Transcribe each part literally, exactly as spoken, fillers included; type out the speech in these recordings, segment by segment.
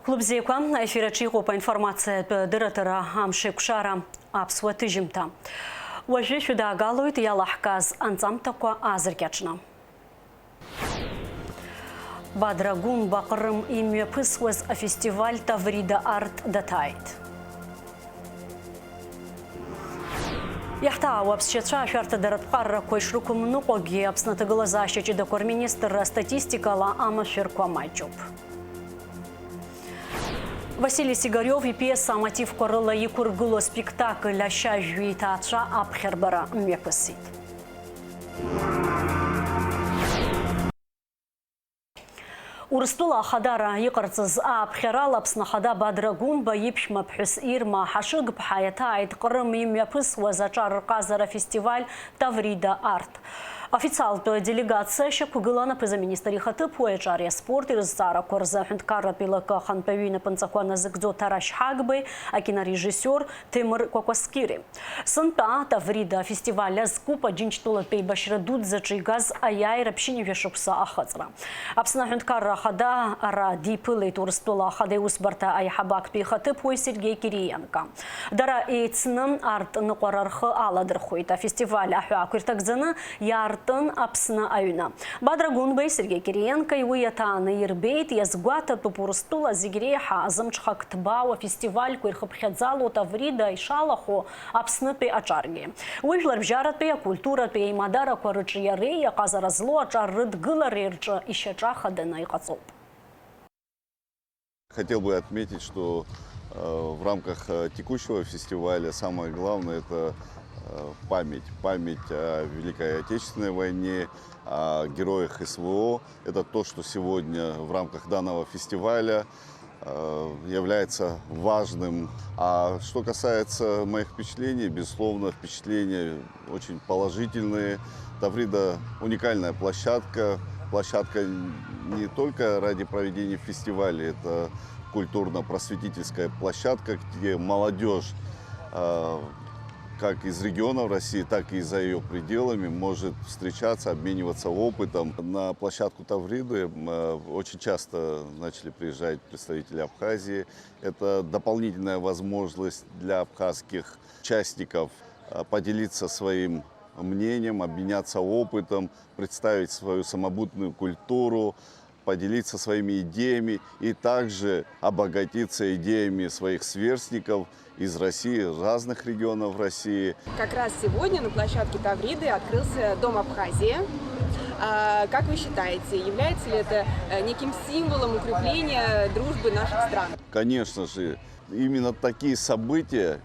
Хәлыбзиақәа, аефир аҿы иҟоуп аинформациатә дырраҭара «Амшеикәшара», аԥсуа ҭыжьымҭа. Уажәы шәыдаагалоит иалаҳкааз анҵамҭақәа аазыркьаҿны. Бадра Гәымба Ҟрым имҩаԥысуаз афестиваль Таврида Арт даҭааит. Иаҳҭаау аԥсшьацәа ашәарҭадаратә ԥҟаррақәа ишрықәымныҟәогьы, Аԥсны аҭагылазаашьа ҷыдақәа рминистрра астатистикала амашәырқәа маҷуп. Васили Сигариов ипиеса амотивқәа рыла иқәыргылоу аспектакль «Ашьа жәаҩа» иҭаацәа аԥхьарбара мҩаԥысит. Урыстәыла ахадара иҟарҵаз ааԥхьарала Аԥсны Ахада Бадра Гәымба иԥшәма ԥҳәыс Ирма Ҳашыгԥҳа иаҭааит Ҟрым имҩаԥысуаз аҿар рҟазара фестиваль Таврида Арт. Официалтә делегациа шьақәгылан аԥыза-министр ихаҭыԥуаҩ аҿари аспорти рызҵаарақәа рзы аҳәынҭқарратә еилакы ахантәаҩы инапынҵақәа назыгӡо Ҭарашь Ҳагбеи, акинорежиссиор Ҭемыр Кәакәасқьыри. Сынтәа Таврида афестиваль азкуп Аџьынџьтәылатәи еибашьра дуӡӡаҿы игаз аиааира ԥшьынҩажәа шықәса ахыҵра. Аԥсны аҳәынҭқарра ахада ара диԥылеит Урыстәыла ахада иусбарҭа аиҳабы актәи ихаҭыԥуаҩ Сергеи Кириенко. Дара еицны арт ныҟәара рхы аладырхәеит. Афестиваль аҳәаақәа ирҭагӡаны иаартын Аԥсны аҩны. Бадра Гәымбеи Сергеи Кириенкои уи иаҭааны ирбеит, иазгәаҭатәуп Урыстәыла зегь реиҳа зымҽхак ҭбаау афестивальқәа ирхыԥхьаӡало Таврида ишалахәу Аԥснытәи аҿаргьы. Уи жәларбжьаратәи, акультуратәи аимадарақәа рыҿиареи аҟазара злоу аҿар рыдгылареи рҿы ишьаҿа хаданы иҟаҵоуп. Хотел бы отметить, что э, в рамках э, текущего фестиваля самое главное — это э, память. Память о Великой Отечественной войне, о героях СВО. Это то, что сегодня в рамках данного фестиваля э, является важным. А что касается моих впечатлений, безусловно, впечатления очень положительные. Таврида — уникальная площадка. Площадка не только ради проведения фестивалей, это культурно-просветительская площадка, где молодежь э, как из регионов России, так и за ее пределами может встречаться, обмениваться опытом. На площадку Тавриды э, очень часто начали приезжать представители Абхазии. Это дополнительная возможность для абхазских участников э, поделиться своим мнением, обменяться опытом, представить свою самобытную культуру, поделиться своими идеями и также обогатиться идеями своих сверстников из России, из разных регионов России. Как раз сегодня на площадке Тавриды открылся Дом Абхазии. А, как вы считаете, является ли это э, неким символом укрепления дружбы наших стран? Конечно же, именно такие события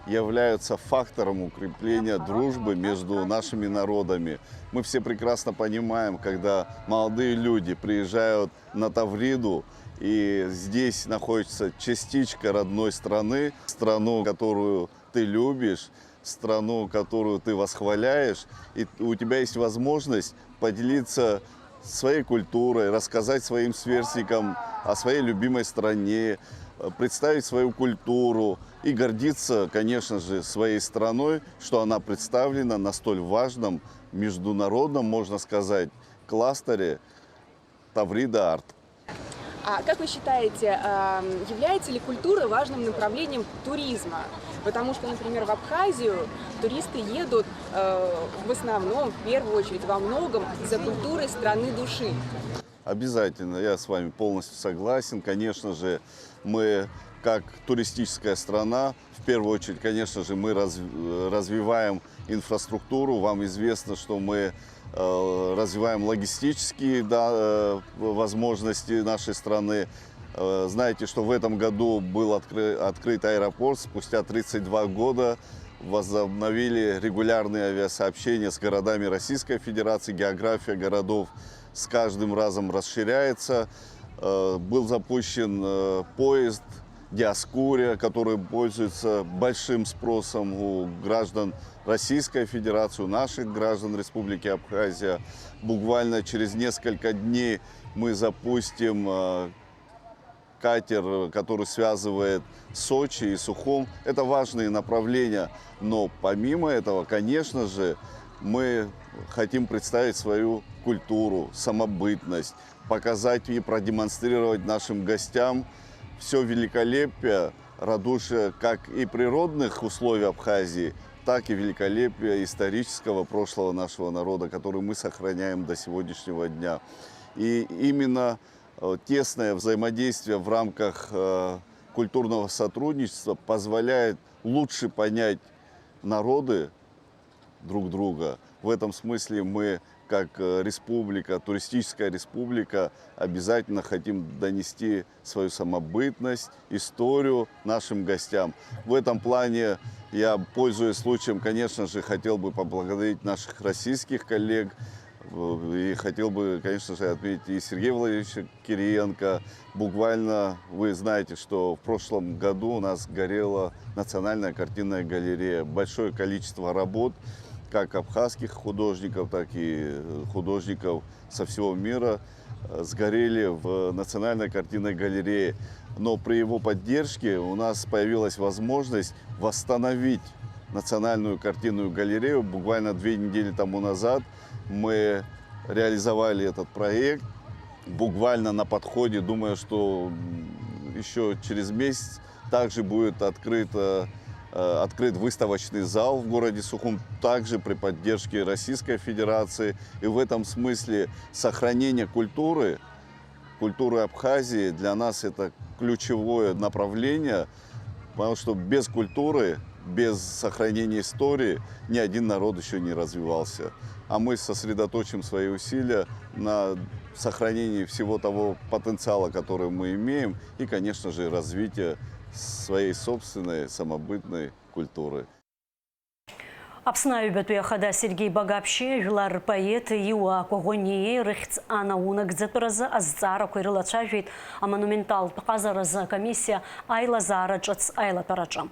являются фактором укрепления дружбы между нашими народами. Мы все прекрасно понимаем, когда молодые люди приезжают на Тавриду, и здесь находится частичка родной страны, страну, которую ты любишь, страну, которую ты восхваляешь, и у тебя есть возможность поделиться своей культурой, рассказать своим сверстникам о своей любимой стране, э, представить свою культуру и гордиться, конечно же, своей страной, что она представлена на столь важном международном, можно сказать, кластере Таврида Арт. А как вы считаете, эм, является ли культура важным направлением туризма? Потому что, например, в Абхазию туристы едут э, в основном, в первую очередь, во многом из-за культуры страны души. Обязательно, я с вами полностью согласен. Конечно же, мы, как туристическая страна, в первую очередь, конечно же, мы раз- развиваем инфраструктуру. Вам известно, что мы э, развиваем логистические, да, э, возможности нашей страны. Э, Знаете, что в этом году был откры- открыт аэропорт. Спустя тридцать два года возобновили регулярные авиасообщения с городами Российской Федерации. География городов с каждым разом расширяется. Э, Был запущен э, поезд Диоскурия, который пользуется большим спросом у граждан Российской Федерации, у наших граждан Республики Абхазия. Буквально через несколько дней мы запустим э, катер, который связывает Сочи и Сухум. Это важные направления, но помимо этого, конечно же, мы хотим представить свою культуру, самобытность, показать и продемонстрировать нашим гостям Все великолепие, радушие как и природных условий Абхазии, так и великолепие исторического прошлого нашего народа, который мы сохраняем до сегодняшнего дня. И именно э, тесное взаимодействие в рамках э, культурного сотрудничества позволяет лучше понять народы друг друга. В этом смысле мы, как э, республика, туристическая республика, обязательно хотим донести свою самобытность, историю нашим гостям. В этом плане я, пользуясь случаем, конечно же, хотел бы поблагодарить наших российских коллег, э, и хотел бы, конечно же, отметить и Сергея Владимировича Кириенко. Буквально вы знаете, что в прошлом году у нас горела Национальная картинная галерея. Большое количество работ, как абхазских художников, так и э, художников со всего мира, э, сгорели в Национальной картинной галерее. Но при его поддержке у нас появилась возможность восстановить Национальную картинную галерею. Буквально две недели тому назад мы реализовали этот проект. Буквально на подходе, думаю, что еще через месяц также будет открыт, э, э, открыт выставочный зал в городе Сухум, также при поддержке Российской Федерации. И в этом смысле сохранение культуры, культуры Абхазии для нас это ключевое направление, потому что без культуры, без сохранения истории ни один народ еще не развивался. А мы сосредоточим свои усилия на сохранении всего того потенциала, который мы имеем, и, конечно же, развития своей собственной самобытной культуры. Аԥсны аҩбатәи ахада Сергеи Багаԥшьи жәлар рпоет Иуа Коӷониеи рыхьӡ анаунагӡатәразы азҵаарақәа ирылацәажәеит амонументалтә ҟазаразы акомиссиа аилазаара ҿыц аилатәараҿы.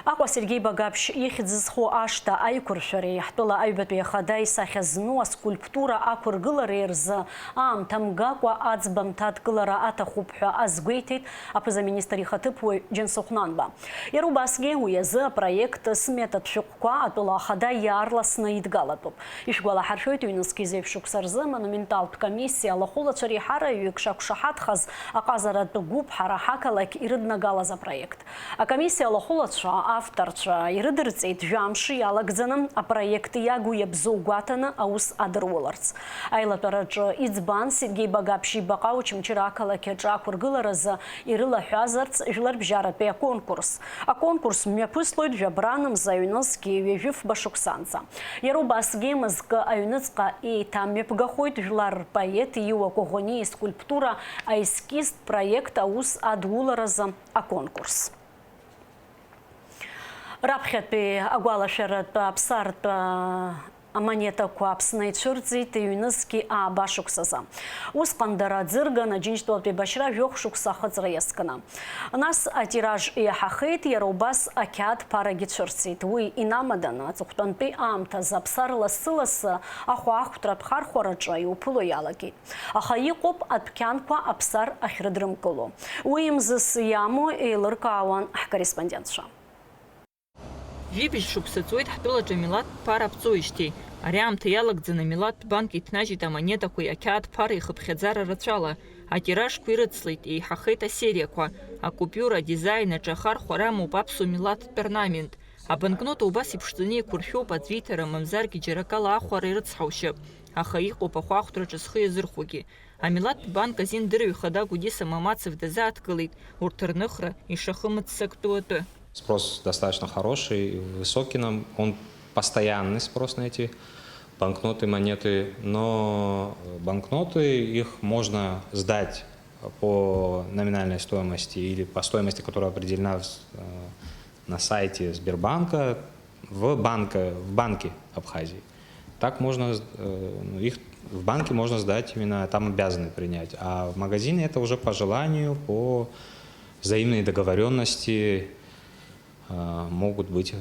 Аҟәа Сергеи Багаԥшь ихьӡ зху ашҭа аиқәыршәареи ҳтәыла аҩбатәи ахада исахьа зну аскульптура ақәыргылареи рзы аамҭа мгакәа аӡбамҭа адкылара аҭахуп ҳәа азгәеиҭеит аԥыза-министр ихаҭыԥуаҩ Џьансыхә Нанба. Иара убасгьы уи азы апроект сметатә шәҟәқәа атәыла ахада иаарласны идгалатәуп. Ишәгәалаҳаршәоит, ҩнызқь зеиԥш шықәса рзы амонументалтә комиссиа алахәылацәа реиҳараҩык шақәшаҳаҭхаз аҟазаратә гәыԥ ҳара ҳақалақь ирыднагалаз апроект. Акомиссиа алахәылацәа, авторцәа ирыдырҵеит жәамш иалагӡаны апроект иагу иабзоу гәаҭаны аус адыруларц. Аилатәараҿы иӡбан Сергеи Багаԥшь ибаҟа Очамчыра ақалақь аҿы ақәыргыларазы ирылаҳәазарц жәларбжьаратәи аконкурс. Аконкурс мҩаԥыслоит жәабранымза ҩнызқьи ҩажәи фба шықәсанӡа. Иара убасгьы мызкы аҩныҵҟа еиҭамҩаԥгахоит жәлар рпоет Иуа Коӷониа искульптура аескизтә проект аус адуларазы аконкурс. Раԥхьатәи агәалашәаратә аԥсартә амонетақәа Аԥсны ицәырҵит ҩнызқьи ааба шықәсазы. Усҟан дара аӡы рган Аџьынџьтәылатә еибашьра жәохә шықәса ахыҵра иазкны. Нас атираж еиҳахеит, иара убас ақьаад ԥарагьы цәырҵит. Уи инамаданы аҵыхәтәантәи аамҭазы аԥсар лассы-лассы ахәаахәҭратә хархәараҿы иуԥыло иалагеит. Аха иҟоуп адәқьанқәа аԥсар ахьрыдрымкыло. Уи мзызс иамоу еилыркаауан ҳкорреспондентцәа. Жәибжь шықәса ҵуеит ҳтәылаҿы амилаҭтә ԥара ԥҵәоижьҭеи. Ари аамҭа иалагӡаны амилаҭтә банк иҭнажьит амонетақәеи ақьаад ԥареи хыԥхьаӡара рацәала. Атиражқәа ирыцлеит, еиҳахеит асериақәа. Акупиура адизайн аҿы ахархәара амоуп аԥсуа милаҭтә орнамент. Абанкнота убас иԥшӡаны еиқәыршәоуп, аӡәы иҭара мамзаргьы џьара акала ахәара ирыцҳаушьап. Аха иҟоуп ахәаахәҭраҿы зхы иазырхәогьы. Амилаҭтә банк азин дырҩ хада Гәдиса Мамацев дазааҭгылеит урҭ рныхра ишахымыццактәу атәы. Спрос достаточно хороший, высокий нам, он постоянный спрос на эти банкноты, монеты, но банкноты, их можно сдать по номинальной стоимости или по стоимости, которая определена в с- э, на сайте Сбербанка, в банке, в банке Абхазии. Так можно, э, ну, их в банке можно сдать именно, там обязаны принять. А в магазине это уже по желанию, по взаимной договоренности э, могут быть э,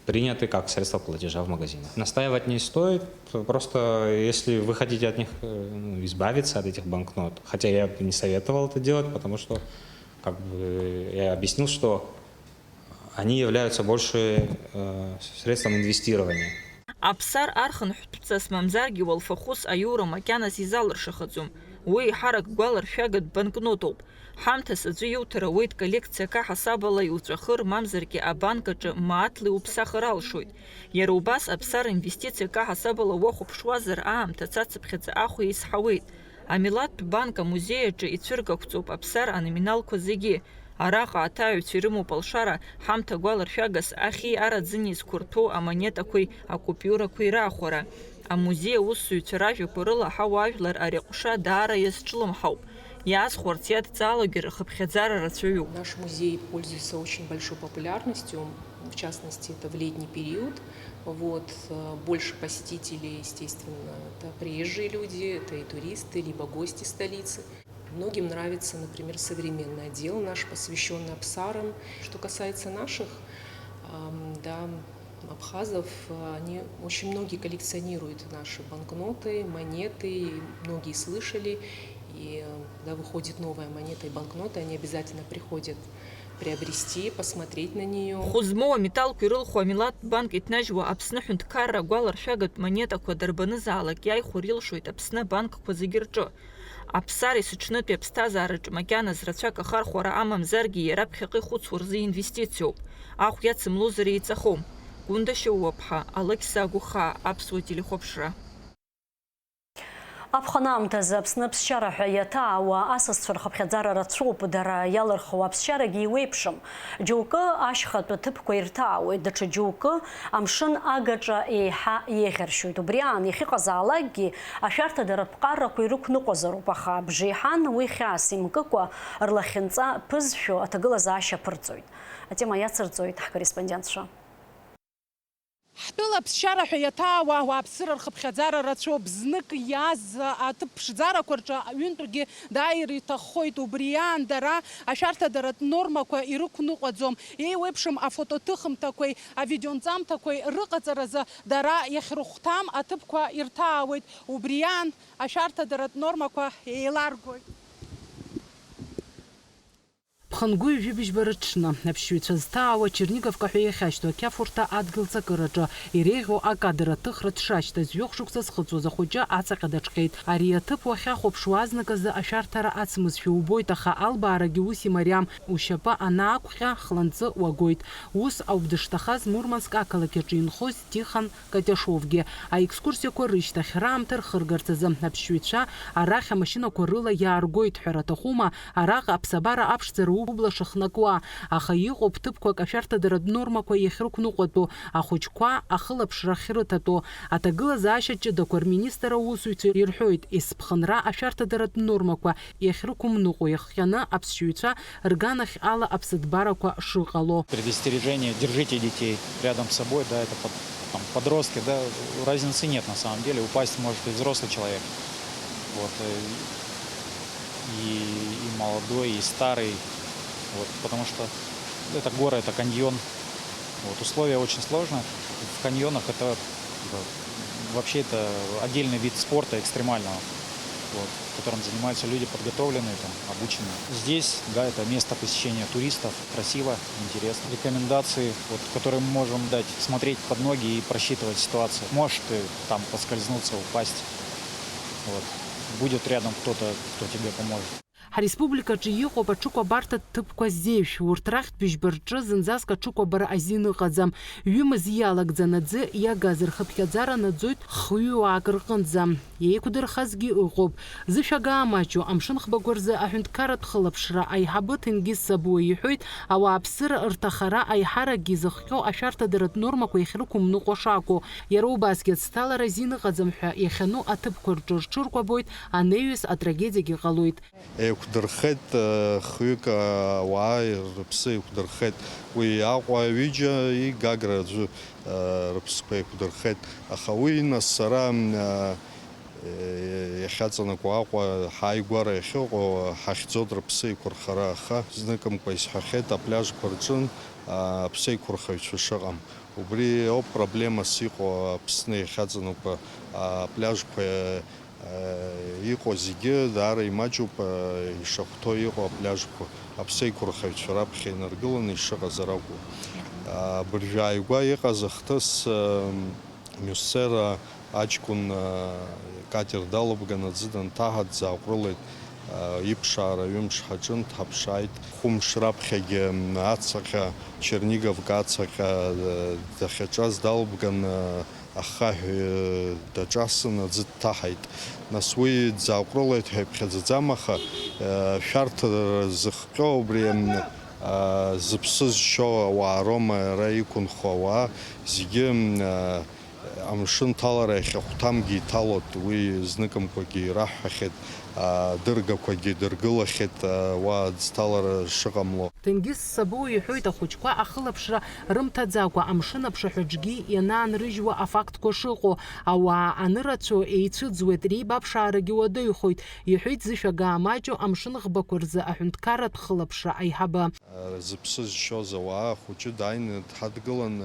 приняты как средства платежа в магазинах. Настаивать не стоит, просто если вы хотите от них э, ну, избавиться, от этих банкнот, хотя я бы не советовал это делать, потому что как бы я объяснил, что они являются больше э, средством инвестирования. Аԥсар архынҳәтәҵас мамзаргьы уалфахәыс аиура макьаназ изалыршахаӡом. Уи еиҳарак гәаларшәагатә банкнотоуп. Ҳамҭас аӡәы иуҭар ауеит, коллекциак аҳасабала иуҵәахыр, мамзаргьы абанк аҿы мааҭла иуԥсахыр алшоит. Иара убас аԥсар инвестициак аҳасабала уахәаԥшуазар, аамҭа цацыԥхьаӡа ахә еизҳауеит. Амилаҭтә банк амузеи аҿы ицәыргақәҵоуп аԥсар аноминалқәа зегьы. Араҟа аҭааҩцәа ирымоуп алшара, ҳамҭа гәаларшәагас ахьи араӡыни зқәырҭәоу амонетақәеи акупиурақәеи раахәара. Амузеи аусзуҩцәа ражәақәа рыла, ҳауаажәлар ари аҟәша даара иазҿлымҳауп. Иаазхәарц иадҵаалогьы рхыԥхьаӡара рацәаҩуп. Наш музей пользуется очень большой популярностью, в частности, это в летний период. Вот, э, больше посетителей, естественно, это приезжие люди, это и туристы, либо гости столицы. Многим нравится, например, современный отдел наш, посвящённый абсарам. Что касается наших, ам, да, абхазов, а, они очень многие коллекционируют наши банкноты, монеты, и многие слышали. И, э, когда выходит новая монета и банкнота, они обязательно приходят приобрести, посмотреть на неё. Хәы змоу аметалқәа ирылху амилаҭтә банк иҭнажьуа Аԥсны ҳәынҭқарра агәаларшәагатә монетақәа дарбанызаалак иааихәар илшоит Аԥсны абанкқәа зегьы рҿы. Аԥсар есыҽнытәи аԥсҭазаараҿы макьаназ рацәак ахархәара амамзаргьы, иара ԥхьаҟа ихәыцуа рзы инвестициоуп. Ахә иацымлозар еиҵахом. Гәында Шьоуаԥҳа, Алықьса Агәхаа, Аԥсуа телехәаԥшра. Аԥхын аамҭазы Аԥсны аԥсшьара ҳәа иаҭаауа асасцәа рхыԥхьаӡара рацәоуп, дара иалырхуа аԥсшьарагьы еиуеиԥшым. Џьоукы ашьхатәы ҭыԥқәа ирҭаауеит, даҽа џьоукы амшын агаҿа еиҳа еиӷьаршьоит. Убри аан, иахьыҟазаалакгьы ашәарҭадаратә ԥҟарақәа ирықәныҟәазароуп, аха абжеиҳан уи хьаас имкыкәа, рлахьынҵа ԥызшәо аҭагылазаашьа ԥырҵоит. Атема иацырҵоит ҳкорреспондентцәа. Ҳтәыла аԥсшьара ҳәа иаҭаауа ауааԥсыра рхыԥхьаӡара рацәоуп. Знык иааз аҭыԥ ԥшӡарақәа рҿы ҩынтәгьы дааир иҭаххоит. Убри аан дара ашәарҭадаратә нормақәа ирықәныҟәаӡом. Еиуеиԥшым афотоҭыхымҭақәеи авидеонҵамҭақәеи рыҟаҵаразы дара иахьрыхәҭам аҭыԥқәа ирҭаауеит. Убри аан ашәарҭадаратә нормақәа еиларгоит. Ԥхынгәы ҩажәи быжьба рыҽны, аԥсшьаҩцәа зҭаауа Черниговка ҳәа иахьашьҭоу ақьафурҭа адгьыл ҵакыраҿы иреиӷьу акадр аҭыхра дшашьҭаз, жәохә шықәса зхыҵуаз ахәыҷы ацаҟьа даҿҟьеит. Ари аҭыԥ уахьахәаԥшуа азныказы ашәарҭара ацмызшәа убоит, аха албаарагьы ус имариам, ушьапы анаақәҟьа, хланҵы уагоит. Ус ауп дышҭахаз Мурманск ақалақь аҿы инхоз Тихон Катиашовгьы. Аекскурсиақәа рышьҭахь, раамҭа рхыргарц азы аԥсшьаҩцәа арахь амашьынақәа рыла иааргоит ҳәа раҭахума, араҟа аԥсабара аԥшӡара убла шыхнакуа, аха иҟоуп ҭыԥқәак ашәарҭадаратә нормақәа иахьрықәныҟәатәу, ахәыҷқәа ахылаԥшра ахьрыҭатәу. Аҭагылазаашьа ҷыдақәа рминистр аусзуҩцәа ирҳәоит, есԥхынра ашәарҭадаратә нормақәа иахьрықәымныҟәо иахҟьаны аԥсшьаҩцәа рганахь ала аԥсыҭбарақәа шыҟало. Предостережение: держите детей рядом с собой, да, это под-, там, подростки, да, разницы нет на самом деле, упасть может и взрослый человек. Вот, э, и, и молодой, и старый, вот, потому что это горы, это каньон, вот, условия очень сложные, в каньонах это, типа, вообще это отдельный вид спорта экстремального, вот, которым занимаются люди подготовленные, там, обученные. Здесь, да, это место посещения туристов, красиво, интересно. Рекомендации, вот, которые мы можем дать: смотреть под ноги и просчитывать ситуацию. Можешь ты там поскользнуться, упасть. Вот. Будет рядом кто-то, кто тебе поможет. Ҳреспубликаҿы иҟоуп аҽыкәабарҭатә ҭыԥқәа зеижә, урҭ рахьтә быжьба рҿы зынӡаск аҽыкәабара азин ыҟаӡам. Ҩымыз иалагӡан аӡы иагаз рхыԥхьаӡара наӡоит хҩы-уаак рҟынӡа. Еиқәдырхазгьы ыҟоуп. Зышәага амаҷу амшын ӷбақәа рзы аҳәынҭқарратә хылаԥшра аиҳабы Ҭенгиз Сабуа иҳәоит, ауааԥсыра рҭахара аиҳаракгьы зыхҟьо ашәарҭадаратә нормақәа иахьрықәымныҟәо шакәу. Иара убасгьы ацҭалара азин ыҟаӡам ҳәа иахьану аҭыԥқәа рҿы рҽыркәабоит, анеҩыс атрагедиагьы ҟалоит. Еиқәдырхеит, э, хҩык, э, ауаа рыԥсы еиқәдырхеит. Уи Аҟәа ҩыџьа, и Гагра аӡәы, э, рыԥсқәа еиқәдырхеит. Аха уи нас сара, м, э, э, иахьаҵанакуа Аҟәа ҳааигәара иахьыҟоу ҳахьӡоит рыԥсы еиқәырхара, аха зныкымкәа исҳәахьеит апляжқәа рҿын, а, аԥсеиқәырхаҩцәа шыҟам. Убри ауп проблемас иҟоу Аԥсны иахьаҵанакуа, а, апляжқәа, э, иҟоу зегьы даара имаҷуп, э, ишахәҭоу иҟоу апляжқәа, аԥсеиқәырхаҩцәа раԥхьа инаргыланы ишыҟазар акәу. А, абыржәы ааигәа иҟаз ахҭыс, э, Миусера, Аҷкәын, а, катер далыбган аӡы данҭаҳа, дзааҟәрылеит. А, иԥшаара ҩымш ҳаҿын, дҳаԥшааит. Хәымш раԥхьагьы, м, ацаҟьа Черниговка ацаҟьа, а, дахьаҿаз далыбган, а, ахаҳә, а, даҿасын аӡы дҭаҳаит. Нас уи дзааҟәрылеит ҳәа иԥхьаӡаӡам, аха, а, шәарҭа зыхҟьо убри, м, а, зыԥсы зшьо ауаа роума, ара иқәынхо ауаа зегьы, м, а, Амшын ҭалара иахьахәҭамгьы иҭалоит, уи зныкымкәагьы ираҳҳәахьеит, адыргақәагьы дыргылахьеит, уа аӡҭалара шыҟамло. Ҭенгиз Сабу иҳәоит, ахәыҷқәа ахылаԥшра рымҭаӡакәа амшын аԥшаҳәаҿгьы ианаанрыжьуа афактқәа шыҟоу, ауаа анырацәоу еицәыӡуеит, реибаԥшаарагьы уадаҩхоит, иҳәеит зышә агаа маҷу амшын ӷбақәа рзы аҳәынҭқарратә хылаԥшра аиҳабы. Зыԥсы зшьоз ауаа, ахәыҷы дааины дҳадгылан,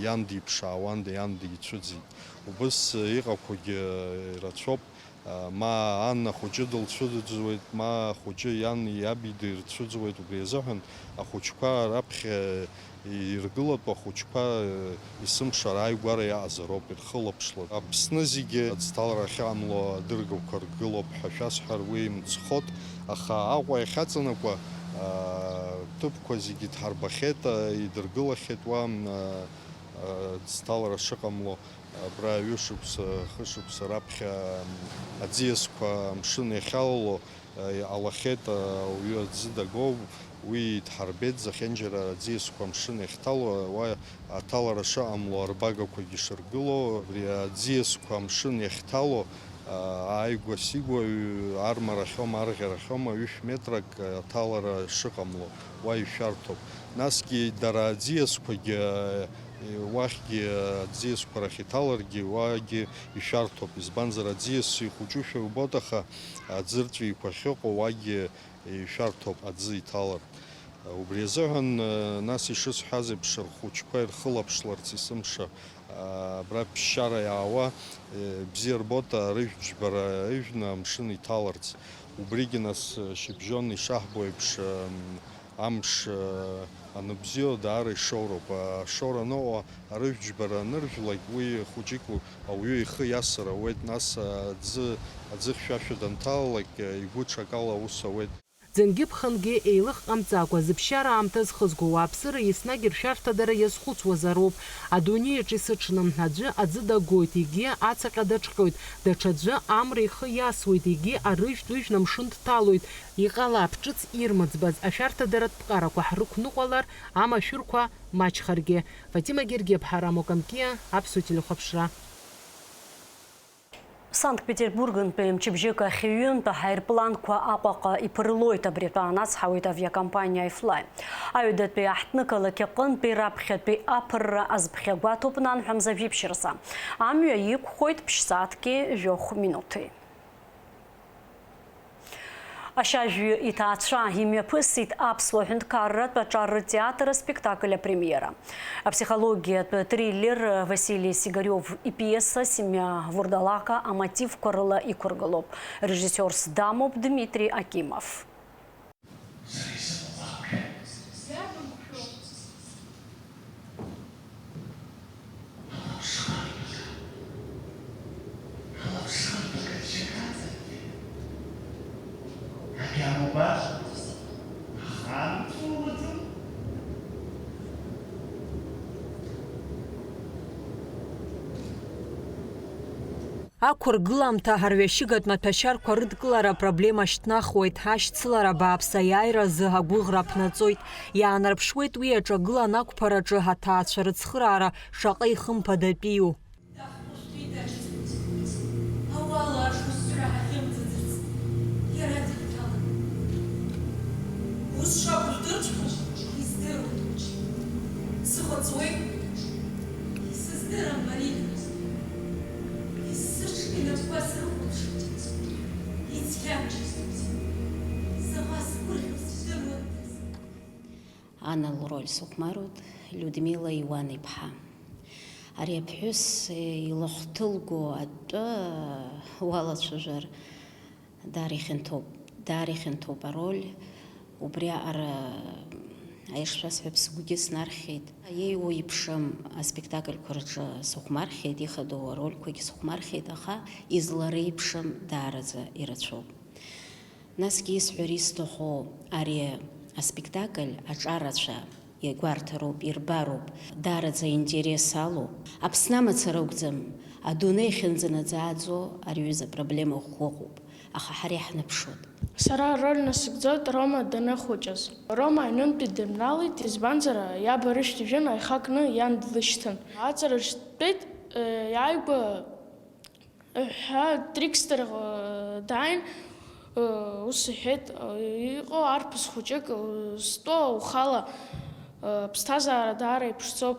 иан диԥшаауан, иан дицәыӡит. Убыс иҟақәагьы ирацәоуп, ма ан ахәыҷы дылцәыӡуеит, ма ахәыҷы иан иаби дирцәыӡуеит, убри азыҳәан ахәыҷқәа раԥхьа иргылатәу ахәыҷқәа, есымша рааигәара иаҟазароуп, ирхылаԥшлоит. Аԥсны зегьы аӡҭалара ахьыҟамло адыргақәа ргылоуп ҳәа шәасҳәар, уи мцхәуп, аха Аҟәа иахьаҵанакуа, аа, ҭыԥқәа зегьы дҳарбахьеит, аа, идыргылахьеит уа, аа, аӡҭалара шыҟамло. Абра ҩышықәса, хышықәса раԥхьа, аӡиасқәа амшын иахьалало, Иҟалахьеит, ауаҩы аӡы дагоу, уи идҳарбеит, зехьынџьара аӡиасқәа амшын иахьҭало, уа аҭалара шыҟамло, арбагақәагьы шыргыло, абри аӡиасқәа амшын иахьҭало, ааигәа-сигәа, ҩ-, армарахьоума, арӷьарахьоума, ҩышә метрак аҭалара шыҟамло, уа ишәарҭоуп. Насгьы дара аӡиасқәагьы, уахьгьы аӡиасқәа рахь иҭаларгьы, уагьы ишәарҭоуп, избанзар, аӡиас ихәыҷушәа убоит, аха аӡырҵәиқәа ахьыҟоу уагьы ишәарҭоуп аӡы иҭалартә. Убри азыҳәан, нас, ишысҳәаз еиԥш, рхәыҷқәа ирхылаԥшларц есымша, абра ԥсшьара иаауа, бзиа рбоит арыжәтә џьбара ыжәны амшын иҭаларц. Убригьы, нас, шьыбжьон ишаҳбо еиԥш, амш аныбзиоу даара ишоуроуп. Ашоура аныҟоу, арыжәтә џьбара аныржәлак, уи хәыҷык ауаҩы ихы иасыр ауеит, нас аӡы, аӡы хьшәашәа данҭалалак, игәы ҽакала аус ауеит. Ӡынгьы ԥхынгьы еилых ҟамҵакәа, зыԥсшьара аамҭа зхызго ауааԥсыра еснагь ршәарҭадара иазхәыцуазароуп. Адунеи аҿы есыҽны аӡәы аӡы дагоит, егьи ацаҟьа даҿҟьоит, даҽаӡәы амра ихы иасуеит, егьи арыжәтә ыжәны амшын дҭалоит. Иҟалап ҿыц ирмыӡбаз ашәарҭадаратә ԥҟарақәа ҳрықәныҟәалар, амашәырқәа маҷхаргьы. Фатима Гергиаԥҳа, Рамо Камкиа, Аԥсуа телехәаԥшра. Санкт-Петербургнтәи мчыбжьык ахь ҩынтә аҳаирпланқәа Аҟәаҟа иԥырлоит. Абри атәы анацҳауеит авиакомпаниа iFly. Аҩадатәи аҳҭнықалақь аҟынтәи раԥхьатәи аԥырра азԥхьагәаҭоуп нанҳәа мза жәиԥшь рзы. Амҩа иқәхоит ԥшь-сааҭки жәохә минуҭи. Ашьажәҩы иҭаацәа имҩаԥысит аԥсуа ҳәынҭқарратә аҿар ртеатр аспектакль апремиера. Аԥсихологиатә триллер Василий Сигариов ипиеса Семиа Вурдалака амотивқәа рыла иқәыргылоуп. Режиссиорс дамоуп Дмитрий Акимов. Ақәыргыламҭа ҳарҩашьыгатә маҭәашьарқәа рыдкылара апроблема шьҭнахуеит, ашьцылара бааԥс аиааира азы агәыӷра аԥнаҵоит. Иаанарԥшуеит уи аҿагыла анақәԥараҿы аҭаацәа рыцхыраара шаҟа ихымԥадатәиу. Дахәышәтәеит аҷкәын. Ауала ашықәсра ҳахьымӡаӡарц иара дыҳҭалан. Ус шакәу рдырҵәҟьоу издыруеит. Сыҟаҵои? Исыздырам, Марина. Исзыҽны инапқәа срыхәаԥшит. Ицқьамчыз. Заҟа сгәырӷьо сыздыруандаз. Ана лроль сыхәмаруеит Людмила Иуан-иԥҳа. Ари аԥҳәыс илахәҭылго атәы уалацәажәар, даара ихьанҭоуп, даара ихьанҭоуп ароль. Убриаҟара Ишшәасҳәап, сгәгьы снархьеит. Иеиуоу иԥшым аспектакльқәа рҿы сыхәмархьеит, ихадоу арольқәагьы сыхәмархьеит, аха излареиԥшым даараӡа ирацәоуп. Насгьы исҳәар исҭаху, ари аспектакль аҿарацәа иагәарҭароуп, ирбароуп, даараӡа интерес алоуп. Аԥсны амацара акәӡам, адунеи ахьынӡанаӡааӡо ари аҩыза апроблема ӷәӷәа ыҟоуп, аха ҳара иаҳныԥшуеит. Сара ароль насыгӡоит Рома даныхәыҷыз. Рома аҩнынтәи дыҩналеит, избанзар, иаб арыжәтә ижәын аиха кны иан длышьҭын. Аҵараҿ дтәеит, э, иааигәа ҳәа Трикстер, э, дааин, э, ус иҳәеит, э, иҟоу арԥыс хәыҷык, э, зтәу ухала, э, аԥсҭазаара даара иԥшӡоуп.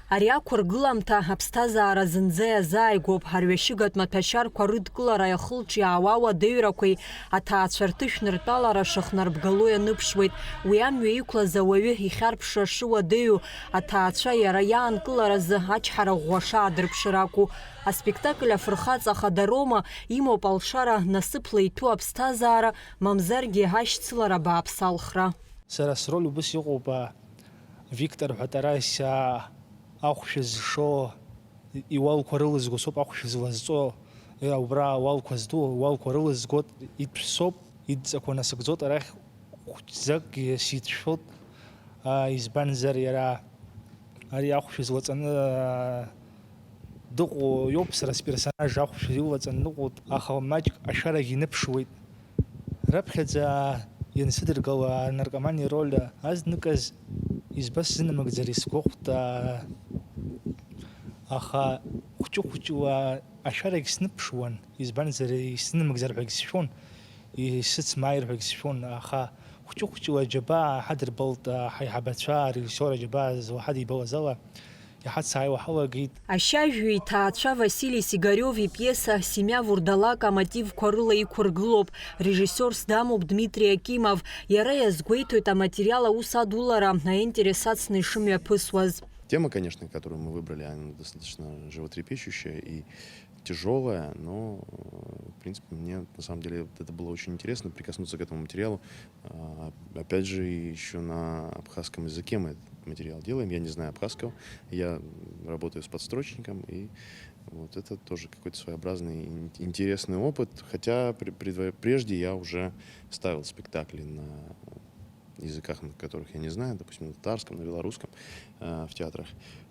Ари ақәыргыламҭа аԥсҭазаара зынӡа иазааигәоуп, арҩашьыгатә маҭәашьарқәа рыдкылара иахылҿиаауа ауадаҩрақәеи аҭаацәа рҭышәныртәалара шыхнарбгало ианыԥшуеит, уи амҩа иқәлаз ауаҩы ихьарԥшра шыуадаҩу, аҭаацәа иара иаанкыларазы ачҳара ӷәӷәа шаадырԥшыр акәу. Аспектакль афырхаҵа хада Рома имоуп алшара насыԥла иҭәу аԥсҭазаара, мамзаргьы ашьцылара бааԥс алхра. Сара сроль убыс иҟоуп, а, Виктор ҳәа Тарасиа ахәшә зшо, иуалқәа рылызго соуп ахәшә злазҵо, э, убра ауалқәа зду, ауалқәа рылызгоит, итәсоуп, идҵақәа насыгӡоит, арахь хәҷӡакгьы сицәшәоит, а, избанзар иара ари ахәшә злаҵаны, а, дыҟоу иоуп, сара сперсонаж ахәшә илаҵаны дыҟоуп, аха маҷк ашәарагь иныԥшуеит. Раԥхьаӡа иансыдыргало анаркоман ироль азныказ избасзынамыгӡар исгәахәт, аха хәҷы-хәҷыла ашәарагь сныԥшуан, избанзар, исзынамыгӡар ҳәагь сшәон, исыцмааир ҳәагь сшәон, аха хәҷы-хәҷыла аџьабаа ҳадырбалт ҳаиҳабацәа, арежиссиор аџьабаа злаҳадибалаз ала, иҳацааиуа ҳалагеит. Ашьажәҩеи иҭаацәа Васили Сигариов ипиеса Семиа Вурдалак амотивқәа рыла иқәыргылоуп, режиссиорс дамоуп Дмитрий Акимов, иара иазгәеиҭоит аматериал аус адулара аинтерес ацны ишымҩаԥысуаз. Тема, конечно, которую мы выбрали, она достаточно животрепещущая и тяжёлая, но, э, в принципе, мне на самом деле это было очень интересно прикоснуться к этому материалу. А, опять же, ещё на абхазском языке мы этот материал делаем. Я не знаю абхазского, я работаю с подстрочником, и вот это тоже какой-то своеобразный ин-, интересный опыт. Хотя пр-, предво-, прежде я уже ставил спектакли на языках, на которых я не знаю, допустим, на татарском, на белорусском, э, в театрах.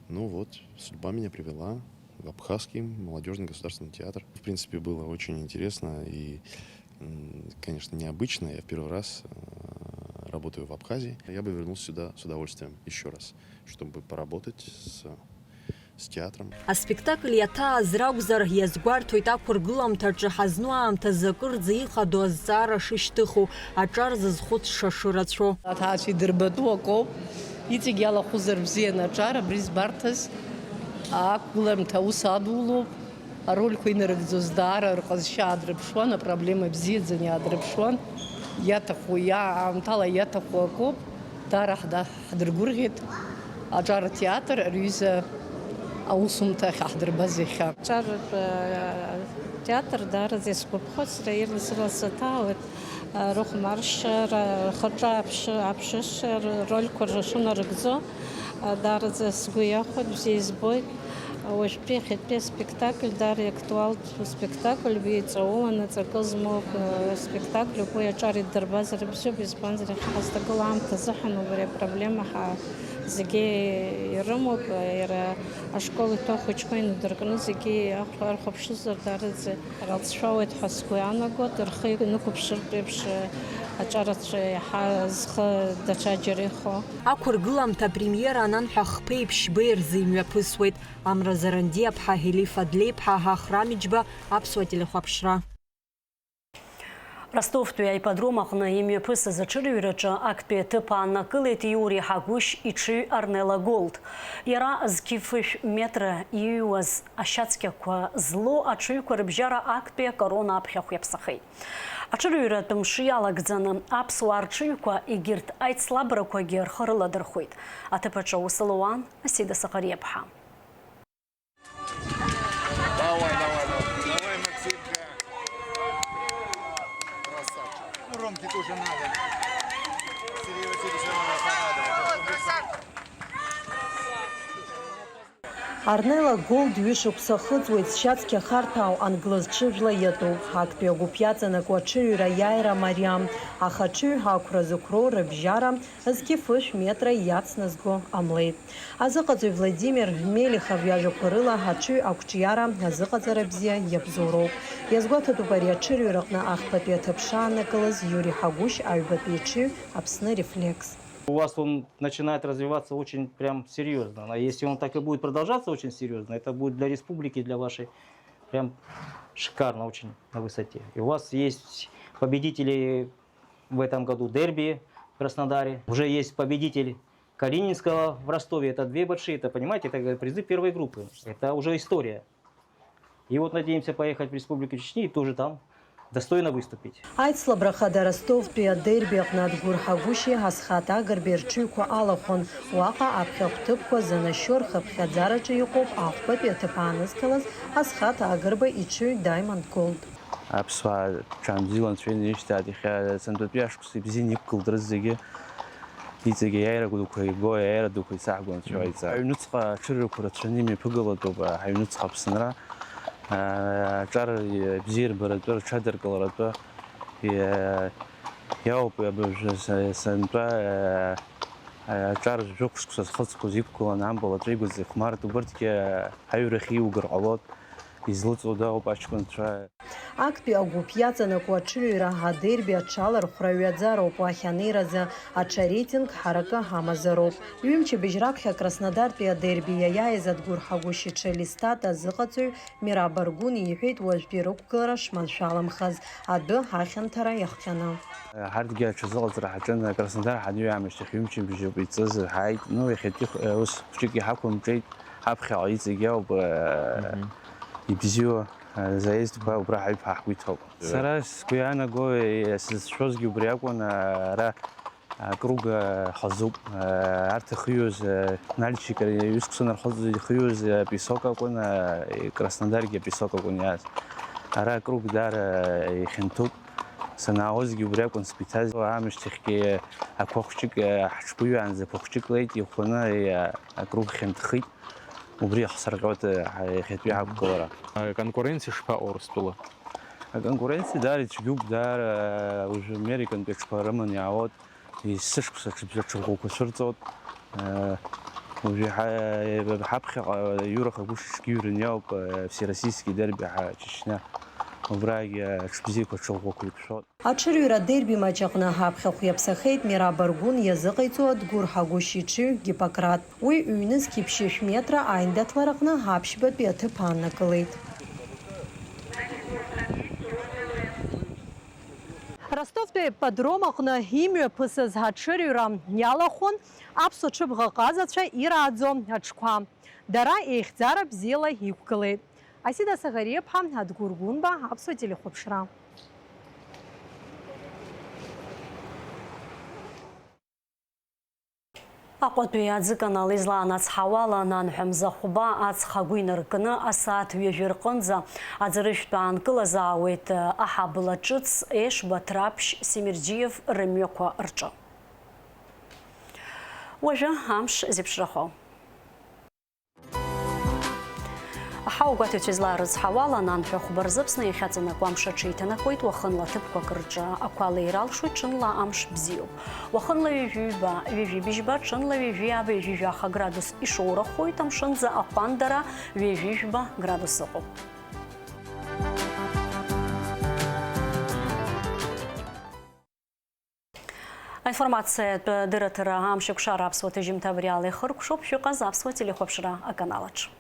Ну вот, судьба меня привела в Абхазский молодёжный государственный театр. В принципе, было очень интересно и, м, конечно, необычно. Я в первый раз, э, работаю в Абхазии. Я бы вернулся сюда с удовольствием ещё раз, чтобы поработать с, с театром. Аспектакль иаҭааз ракәзар, иазгәарҭоит ақәыргыламҭаҿы ҳазну аамҭазы акырӡа ихадоу азҵаара шышьҭыху, аҿар зызхәыцша шырацәоу. Аҭаацәа идырбатәу акоуп, иҵегь иалахәызар бзиан аҿар абри збарҭаз, ақәгыламҭа аус адулоуп, арольқәа инарыгӡоз даара рҟазшьа аадырԥшуан, апроблема бзиаӡаны иаадырԥшуан, иаҭаху, иа-, аамҭала иаҭаху акоуп, даара ҳда-, ҳдыргәырӷьеит аҿар атеатр рҩыза аусумҭа ахьаҳдырбаз иахьа. Аҿар, э, театр даараӡа исгәаԥхоит, сара ирласыла саҭаауеит, э, рыхәмаршьара, рхаҿы аԥшы-, аԥшышьа, рольқәа ршынарыгӡо, э, даараӡа сгәы иахәоит, бзиа избоит. Уажәтәи иахьатәи аспектакль даара иактуалтә спектакль, уи ҵауланы ҵакы змоу, э, спектакльуп, уи аҿар иддырбазар бзиоуп, избанзар, иахьа ҳазҭагылоу аамҭа азыҳәан убри апроблема ҳа-, зегьы ирымоуп, иара ашкол иҭоу ахәыҷқәа инадыркны зегьы ахә-, архәаԥшызар, даараӡа ирылҵшәауеит ҳәа сгәы иаанагоит, рхы инықәыԥшыртә еиԥш, аҿарацәа иаҳа зхы даҽаџьара ихо. Ақәыргыламҭа апремиера ананҳәа хԥеи ԥшьбеи рзы имҩаԥысуеит. Амра Зарандиаԥҳа, Елиф Адлеиԥҳа, Ахра Миџьба, Аԥсуа телехәаԥшра. Ростовтәи аипподром аҟны имҩаԥысыз аҽырҩраҿы актәи аҭыԥ ааннакылеит Иури Ҳагәышь иҽыҩ Арнела Голд. Иара зқьи фышә метра иҩуаз ашьацқьақәа злоу аҽыҩқәа рыбжьара актәи акорона аԥхьахә иаԥсахеит. Аҽырҩратә мшы иалагӡаны аԥсуаа рҽыҩқәа егьырҭ аицлабрақәагьы рхы рыладырхәит. Аҭыԥ аҿы аус луан Асида Саҟариаԥҳа. Давай, давай, давай. Давай, Максимка. Красавчик. Ну, Ромке тоже надо. Сергей Васильевич, надо порадовать. Арнела Голд ҩышықәса ахыҵуеит, зшьацқьа харҭәаау англыз ҽыжәла иатәуп. Актәи агәыԥ иаҵанакуа аҽырҩра аиааира мариам, аха аҽыҩҳәа ақәра зықәроу рыбжьара зқьы фышә метра иацназго ҟамлеит. Азыҟаҵаҩ Владимир Мелихов иажәақәа рыла, аҽыҩ ақәҿиара азыҟаҵара бзиа иабзоуроуп. Иазгәаҭатәуп ари аҽырҩраҟны ахԥатәи аҭыԥ шааннакылаз Иури Ҳагәышь аҩбатәи аҽыҩ Аԥсны Рефлекс. У вас он начинает развиваться очень прям серьёзно. А если он так и будет продолжаться очень серьёзно, это будет для республики, для вашей прям шикарно, очень на высоте. И у вас есть победители в этом году дерби в Краснодаре. Уже есть победитель Калининского в Ростове. Это две большие, это, понимаете, это призы первой группы. Это уже история. И вот надеемся поехать в Республику Чечни и тоже там достойно выступить. Аицлабра хада Ростовтәи адерби аҟны Адгәыр Ҳагәышьи Асхат Агрбеи рҽыҩқәа алахәын. Уаҟа аԥхьахә ҭыԥқәа занашьо рхыԥхьаӡараҿы иҟоуп ахәбатәи аҭыԥ аанызкылаз Асхат Агрба иҽыҩ Diamond Gold. Аԥсуаа ҽаанбзиала анцәа инеишьҭааит, иахьа сынтәатәи ашықәс ибзианы иқәгылт рызегьы, иҵегьы аиааира дуқәа иго, аиааира дуқәа ицаҳго анцәа иҟаиҵа. Аҩнуҵҟа аҽырҩрақәа рацәаны имҩаԥыгалатәуп ҳаҩнуҵҟа Аԥсынра, аҿар бзиарбаратәы, рҽадыркыларатәы иауп абыржәы сынтәа аҿар жәохә шықәса зхыҵқәоз иқәгыланы ампыл аҿы игәаҵа ихәмартә, убырҭгьы аҩрахь иугар ҟалоит, излыҵуа дауп аҷкәынцәа. Актәи агәыԥ иаҵанакуа аҽырҩра адерби аҽалархәра ҩаӡароуп, уахь анеиразы аҽа реитинг ҳаракы амазароуп. Ҩымчыбжь раԥхьа Краснодартәи адерби иаиааиз Адгәыр Ҳагәышь иҽы Листат азыҟаҵаҩ Мираб Аргәын ииҳәеит уажәтәи рықәгылара шманшәаламхаз, адәы ахьанҭара иахҟьаны. Ҳарҭгьы аҽазыҟаҵара ҳаҿын, Краснодар ҳаныҩ аамышьҭахь ҩымчыбжьоуп иҵыз, ҳааит, ну, иахьатәи ус хәҷык иҳақәымҿеит, ҳаԥхьаҟа иҵегь ауп, э, Мгм. ибзиоу, э, заездқәа убра ҳаҩԥаа ҳгәы иҭоуп. Сара сгәы иаанаго, э, сызшәозгьы убри акәын, э, ара акруг, э, хазуп, э, арҭ ихиҩоз, э, Нальчик, ари ҩысықәса нархоз ихиҩоз, э, песок акәын, э, Краснодаргьы апесок акәын иааз. Ара акруг даара, э, ихьанҭоуп. Санаауазгьы убри акәын сгәы иҭаз. Аамышьҭахьгьы ақәа хәҷык, э, ҳаҽгәыҩаанӡа ақәа хәҷык леит, ихәаны, э, акруг хьанҭхит. Убри иаҳсырҟьоит, э, ҳа-, иахьатәи ҳақәгылара. Аконкуренциа шԥаҟоу Урыстәыла? Аконкуренциа даара ицәгьоуп, даара, э, уажәы Американтәи аҽқәа рыманы иаауеит. Есышықәса аҽыбжьа аҽырӷәӷәақәа цәырҵоит. Э, уажәы ҳа-, ҳаԥхьаҟа Иура Хагәышь иҽгьы иҩраны иоуп, э, всероссийский дерби ҳа Чечня. Убрагьы аҽыбзиақәа аҽырӷәӷәақәа еиқәшәоит. Аҽырҩра адерби маҷ аҟны аԥхьахә иаԥсахеит Мираб Аргәын иазыҟаиҵо Адгәыр Ҳагәышь иҽыҩ Гиппократ. Уи ҩнызқь ԥшьышә метра аиндаҭлараҟны аԥшьбатәи аҭыԥ ааннакылеит. Ростовтәи аипподром аҟны имҩаԥысыз аҽырҩра иалахәын аԥсуа ҽыбӷаҟазацәа ирааӡо аҽқәа. Дара еихьӡара бзиала иқәгылеит. Асида Саӷариаԥҳа, Адгәыр Гәынба, Аԥсуа телехәаԥшра. Аҟәатәи аӡыканал излаанацҳауала, ананҳәа мза хәба аҵх агәы инаркны асааҭ ҩажәи рҟынӡа аӡырыжәтә аанкылазаауеит аҳабла ҿыц Еш, Батраԥшь, Семерџьиев рымҩақәа рҿы. Уажәы амш зеиԥшрахо. Аҳауагәаҭаҩцәа излаарыцҳауала, ананҳәа хәба рзы Аԥсны иахьаҵанакуа амш аҽеиҭанакуеит уахынла ҭыԥқәак рҿы. Ақәа леира алшоит, ҽынла амш бзиоуп. Уахынла ҩажәи ҩба, ҩажәи быжьба, ҽынла ҩажәи ааба, ҩажәи жәаха градус ишоурахоит, амшынӡы аҟәандара ҩажәи жәба градус ыҟоуп. Аинформациатә дырраҭара Амшеикәшара аԥсуа ҭыжьымҭа абри ала ихыркәшоуп, шәыҟаз аԥсуа телехәаԥшра аканалаҿ.